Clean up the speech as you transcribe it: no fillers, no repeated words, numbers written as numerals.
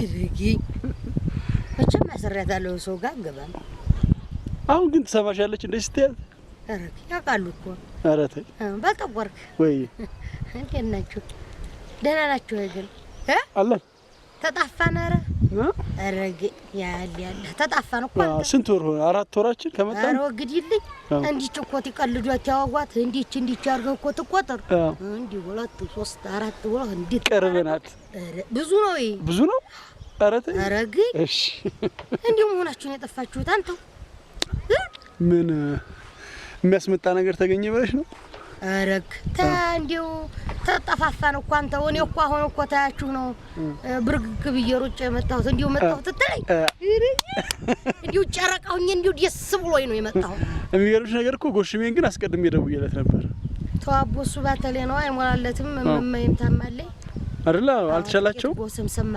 እርጊ መቼም አስሬያታለሁ። ሰው ጋር አገባም። አሁን ግን ትሰማሻለች እንደዚህ ስትያት? እርግ ያውቃሉ እኮ። ኧረ ተይ ባልጠቆርክ ወይ። እንዴት ናችሁ? ደህና ናችሁ ወይ ግን? አለን። ተጣፋን። ኧረ እረግ ያለ ያለ ተጣፋን እኮ። ስንት ወር ሆነ? 4 ወራችን ከመጣን። ኧረ ወግድልኝ። እንዲች እኮ ትቀልዷት ያዋጓት እንዲች እንዲች አድርገህ እኮ ትቆጥር እንዲህ 2 3 4 ብለህ እንዲህ ቅርብ ናት። ብዙ ነው ይሄ። ብዙ ነው። ኧረ ተይ። ኧረ ግን እሺ እንዲሁ መሆናችሁን የጠፋችሁት አንተው። ምን የሚያስመጣ ነገር ተገኘ ብለሽ ነው? አረግ እንዲሁ ተጠፋፋን እኮ አንተው። እኔ እኮ አሁን እኮ ታያችሁ ነው ብርግግ ብዬ ሩጬ የመጣሁት። እንዲሁ መጣሁት ትትለኝ እንዲሁ ጨረቃ ሁኜ እንዲሁ ደስ ብሎኝ ነው የመጣሁት። የሚገርምሽ ነገር እኮ ጎሽሜን ግን አስቀድሜ ደውዬለት ነበር። ተዋቦ እሱ ባተሌ ነው አይሞላለትም። እመመይም ታማለኝ አይደለ? አልተሻላቸውም? ቦስም ሰማ